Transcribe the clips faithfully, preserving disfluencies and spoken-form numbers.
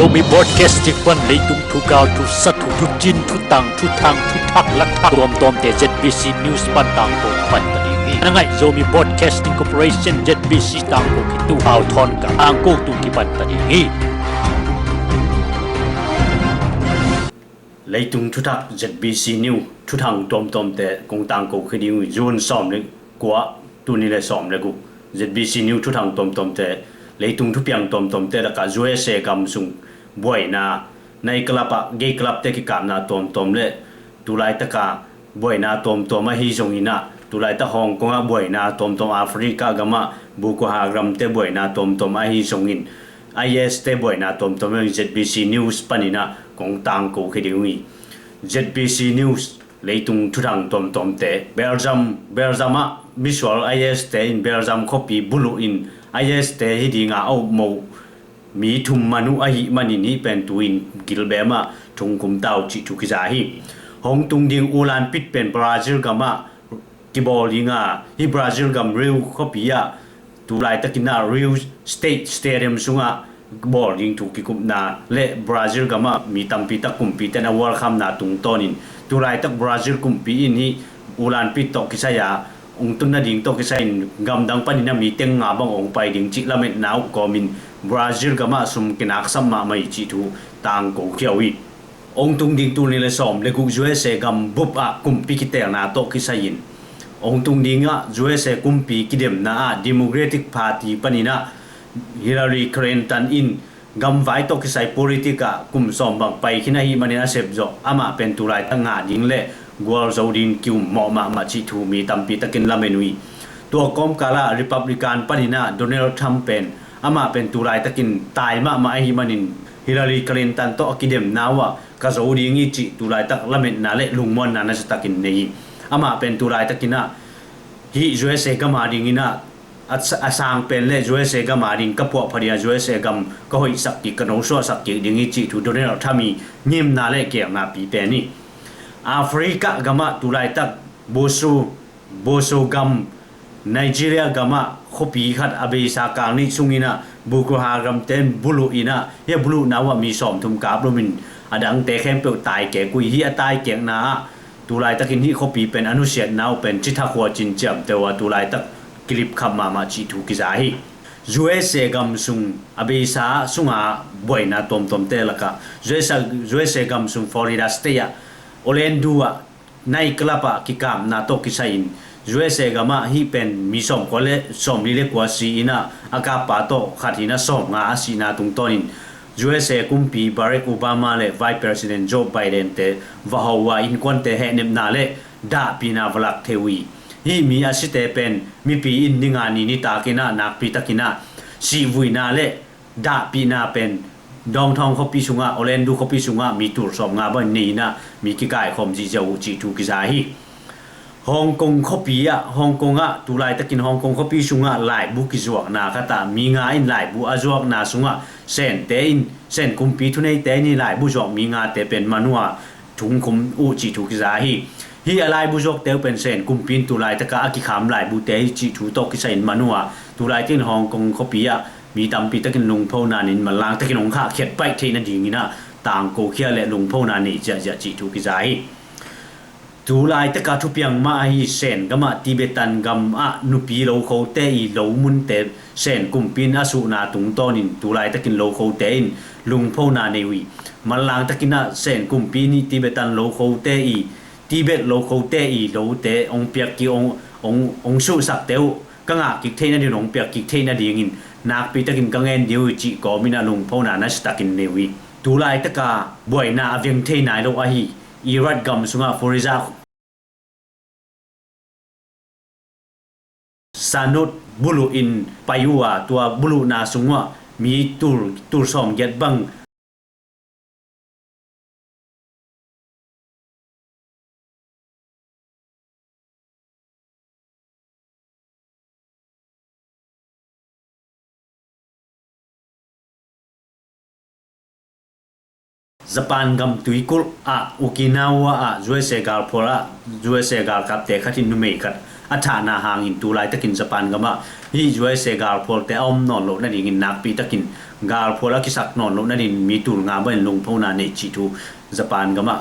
Zomi Broadcasting pan leitung thugau, thusathu, thucin, thutang, thuthang, thuthak, lathak tuamtuamte Z B C News pan tangko kipan ta ding hi. Na ngaih Zomi Broadcasting Corporation, Z B C tangko kitu, au thawn ka tangko tu kipan ta ding hi. Leitung thuthak Z B C News thuthang tuamtuamte kong tangko khia ding uh hi. June sawm le kua, tuni le sawm le guk, Z B C News thuthang tuamtuamte, leitung thupiang tuamtuamte lakah U S A gam sung buaina, night club ah, gay club te kikapna tuamtuam le tulaitaka buaina tuamtuam ahi zongin ah, tulaitak Hong Kong ah buaina tuamtuam, Africa gamah Boko Haram te buaina tuamtuam ahi zongin, I S te buaina tuamtuam ahi zongin Z B C News panin ah kong tangko khia ding uh hi. Z B C News leitung thuthang tuamtuamte. Belgium, Belgium ah misual I S te in Belgium khuapi buluh in I S te hi dinga a upmo mi thum man uh ahih manin hih pen tu-in gilbem ah thungkum ta uh cih thu kiza hi. Hong tung ding Olympic pen Brazil gamah kibawl dinga, hih Brazil gam Rio khuapi ah tulaitakin ah Rio State Stadium sungah bawl ding thu kikupna le Brazil gamah mi tampitak kumpite'n a welcome-na tungtawnin tulaitak Brazil kumpi in hih Olympic tawh kisai-a hong tun nading tawh kisai-in gamdang panin ah mi teng nga bang hong pai ding cih lametna uh kawmin Brazil gamah sum kinaksap mahmah hi cih thu tangko khia uh hi. Hong tung ding tul nih le sawm le guk U S A gam bup ah kumpi kiteelna tawh kisai-in hong tung dingah U S A kumpi kidemna ah Democratic Party panin ah Hillary Clinton in gamvai tawh kisai politic ah kum sawm bang pai khin ahih manin a sep zawh amah pen tulaitak ngah ding le gualzo ding ki-um mawh mahmah cih thu mi tampitakin lamen uh hi. Tua kawmkal ah Republican panin ah Donald Trump pen, amah pen tulaitakin tai mahmah ahih manin Hillary Clinton tawh a kidemna uh ah ka zo ding hi cih tulaitak lametna le lungmuanna nasiatakin nei hi. Amah pen tulaitakin ah hih U S A gam a dingin ah a, a sang pen le U S A gam a ding ka puahpha ding a, U S A gam ka hoihsak kik, ka nosuahsak kik ding hi cih thu Donald Trump i ngimna le geelnapi pen hi. Africa gamah tulaitak Boso, Boso gam, Nigeria gamah khuapi khat a beisa kang nih sungin ah Boko Haram te'n buluh in ah, hih a buluhna uh ah mi sawmthum kap lomin a dangte khempeuh taikek uh hi. Hih a taikekna ah tulaitakin hih khuapi pen a nusiatna uh pen Cithakhua Cinciam te uh a tulaitak kilipkhap mahmah cih thu kiza hi. U S A gam sung a beisa sunga buaina tuamtuamte lakah U S A, U S A gam sung Florida State ah Orlando ah night club ah kikapna tawh kisai-in U S A gamah hih pen mi sawmkua le sawmli le kua si in ah a kappa tawh khat in ah sawmnga a sihna tungtawnin U S A kumpi Barack Obama le Vice President Joe Biden te va ho uh a innkuante hehnepna le dahpihna va lak thei uh hi. Hih mi a site pen mipi in ni nga ni nitakin ah nakpitakin ah sihvuina le dahpihna pen downtown khuapi sungah, Orlando khuapi sungah mi tul sawmnga bang nei in ah mi kikaikhawm zihziah uh cih thu kiza hi. Hong Kong khuapi ah, Hong Kong ah tulaitakin Hong Kong khuapi sungah laibu kizuakna khat ah mi nga in laibu a zuakna sungah Sente in, Sen kumpi thuneite in hih laibu zuak mi ngate pen man uh a thungkhum uh cih thu kiza hi. Hih a laibu zuakte uh pen Sen kumpi in tulaitaka a kikham laibute hi cih thu tawh kisai-in man uh a, tulaitakin Hong Kong khuapi ah mi tampitakin lungphona nei in manlangtakin hong khahkhiat paih theih nadingin ah tangkokhia le lungphona nei ziahziah cih thu kiza hi. Tulaitaka thupiang mah ahi Sen gamah Tibetan gamah nupi lokhote i lo munte Sen kumpi in a suhna tungtawnin tulaitakin lokhote in lungphona nei uh hi. Manlangtakin ah Sen kumpi in hih Tibetan lokhote i, Tibet lokhote i lote hong piak kik, hong, hong, hong suhsakte uh ka ngah kik theih nadingin, hong piak kik theih nadingin nakpitakin ka ngen ding uh hi cih kawmin ah lungphona nasiatakin nei uh hi. Tulaitaka buaina a veng thei nai lo ahi Iraq gam sungah Furiza Sanut buluh in pai uh a, tua buluhna sung uh ah mi tul, tul sawmgiat bang Japan gam tuikulh ah, Okinawa ah U S A galphual ah, U S A galkapte khat in numei khat a thahna hangin tu laitakin Japan gamah hih U S A galphualte a om nawn loh nadingin nakpi takin galphual a kisak nawn loh nadingin mi tul nga bangin lungphona nei cih thu Japan gamah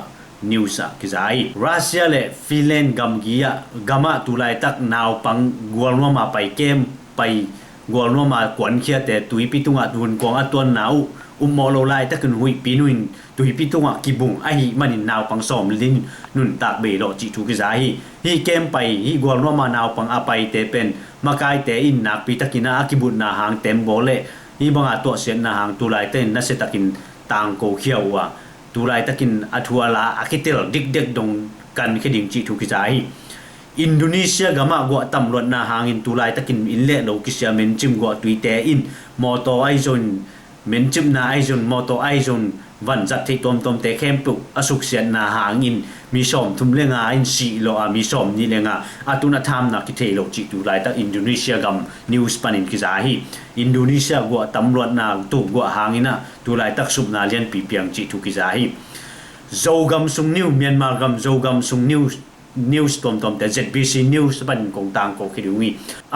news ah kiza hi. Russia le Finland gamgi ah gamah tu laitak naupang gualnuama pai kem pai gualnuama kuankhiate tuipi tungah hunkuang a tuanna uh upmawh lo laitakin huihpi nuin tuipi tungah kibung ahih manin naupang sawm li nuntak bei lawh cih thu kiza hi. Hih kem pai hih gualnuama naupang a paite pen makaite in nakpi takin a kibutna hang tembaw le hih banga tuahsiatna hang tu laitakin nasia takin tangko khia uh a tu laitakin a thu a la a kitel dikdek dong kankhia ding cih thu kiza hi. Indonesia gamah guah tamluatna hangin tu laitakin inn le lo kisia mencim guah tuite in mawtaw ahi zongin mencimna ahi zongin mawtaw ahi zongin vanzat theih tuamtuamte khempeuh a suksiatna hangin mi sawm thum le nga in sih lawh a mi sawm nih le nga a tun a thamna kithei lo cih tu laitak Indonesia gam news panin kiza hi. Indonesia guah tamluatna tuk guah hangin ah tu laitak supna lianpi piang cih thu kiza hi. Zogam sung news, Myanmar gam Zogam sung news, news tuamtuamte Z B C News panin kong tangko khia ding uh hi.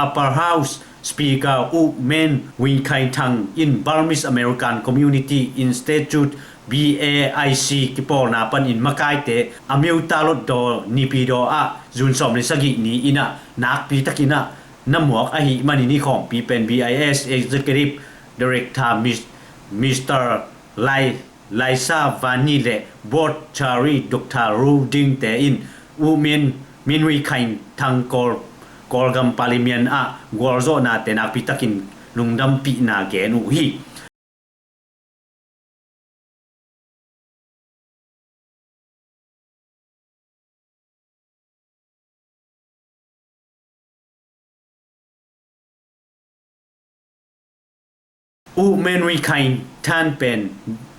Upper House Speaker U Min Win Khai Thang in Burmese American Community Institute B A I C kipawlna panin makaite a miuta lotdaw Naypyidaw ah June sawm le sagih ni in ah nakpi takin ah na muak ahih manin hih khawmpi pen B I S Executive Director Mis-, Mister Lai Laisa Vani le Board Chair Doctor Ru Ding te in U Min, Min Win Khai Thang Kawl, Kawlgam Parliament ah gualzawhnate nakpi takin lungdampihna gen uh hi. U Min Win Khai Thang pen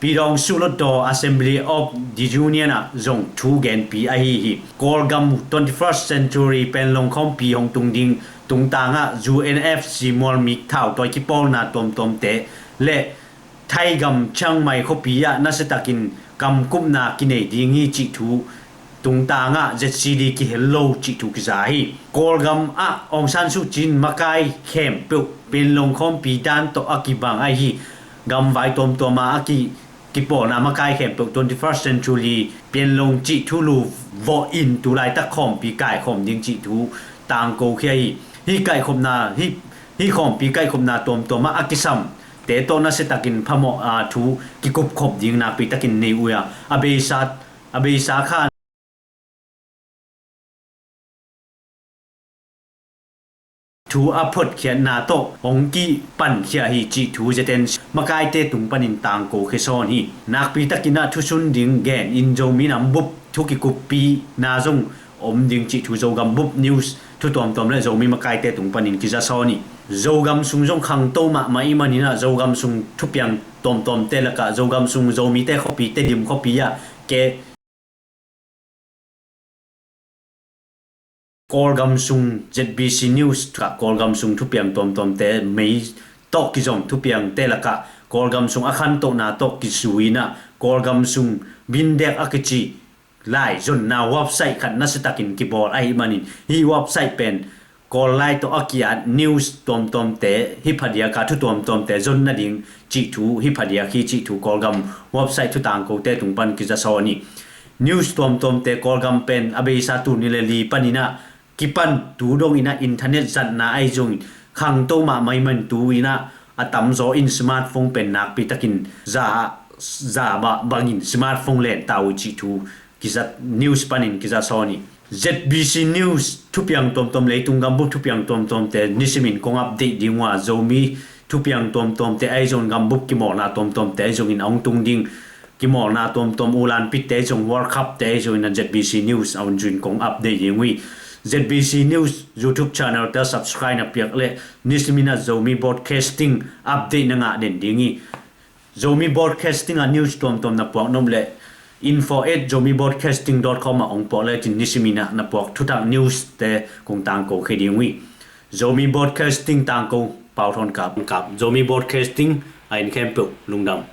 Pyidawngsu Lotdaw Assembly of the Union ah zong thu genpi ahi hi. Kawlgam twenty-first century Panglong khawmpi hong tung ding tungtangah U N F C mualmik thautawi kipawlna tuamtuamte le Thaigam Chiang Mai khuapi ah nasiatakin kamkupna kinei ding hi cih thu tungtangah Z C D kihel lo cih thu kiza hi. Kawlgam ah Aung San Suu Kyi in makai khempeuh Panglong khawmpi dan tawh a kibang ahi gamvai tuamtuama a ki, kipawlna makai khempeuh twenty-first century Panglong cih thulu vawh in tu laitak khawmpi kaikhawm ding cih thu tangko khia hi. Hih kaikhopna, hih, hih khawmpi kaikhopna tuamtuama a kisam te tawh nasiatakin phamawh a thu kikupkhop ding nakpi takin nei uh a, a beisa, a beisa khan thu a photkhiatna tawh hong kipankhia hi cih thu Z N C makaite tung panin tangko khia sawn hi. Nakpi takin ah thusun ding gen in Zomi nambup thu kikuppina zong om ding cih thu Zogam Bup News thu tuamtuam le Zomi makaite tung panin kiza sawn hi. Zogam sung zong khangto mahmah ih manin ah Zogam sung thupiang tuamtuamte lakah Zogam sung Zomite khuapi Tedim khuapi ah ke Kawlgam sung Z B C News kah Kawlgam sung thupiang tuamtuamte mei tawh kizom thupiangte lakah Kawlgam sung a khantohna tawh kizui in ah Kawlgam sung Bindek a kici lai zonna website khat nasiatakin kibawl ahih manin hih website pen Kawl lai tawh a ki-at news tuamtuamte hih phadiak a thu tuamtuamte zon nading cih thu hih phadiak hi cih thu Kawlgam website thu tangkote tung pan kiza sawn hi. News tuamtuamte Kawlgam pen a beisa tul nih le li panin ah kipan tu dongin ah internet zatna ahi zongin khangto mahmah ih man tu in ah a tamzaw in smartphone pen nakpi takin za, za bah bangin smartphone lenta uh cih thu kizat news panin kiza sawn hi. Z B C News thupiang tuamtuam leitung gambup thupiang tuamtuamte nisimin kong update ding uh a Zomi thupiang tuamtuamte ahi zongin gambup kimawlna tuamtuamte ahi zongin a hong tung ding kimawlna tuamtuam ulanpitte ahi zong World Cup te ahi zongin a Z B C News a hun zuin kong update ding uh hi. Z B C News YouTube channel te subscribe na piak le nisimin a Zomi Broadcasting update na ngah den ding hi. Zomi Broadcasting a news tuamtuam na puak nop le info at zomi broadcasting dot com ah hong puak le cin nisimin ah na puak thutak news te kong tangko khia ding uh hi. Zomi Broadcasting tangko Pau Thawn Kap, Kap. Zomi Broadcasting a in khempeuh lungdam.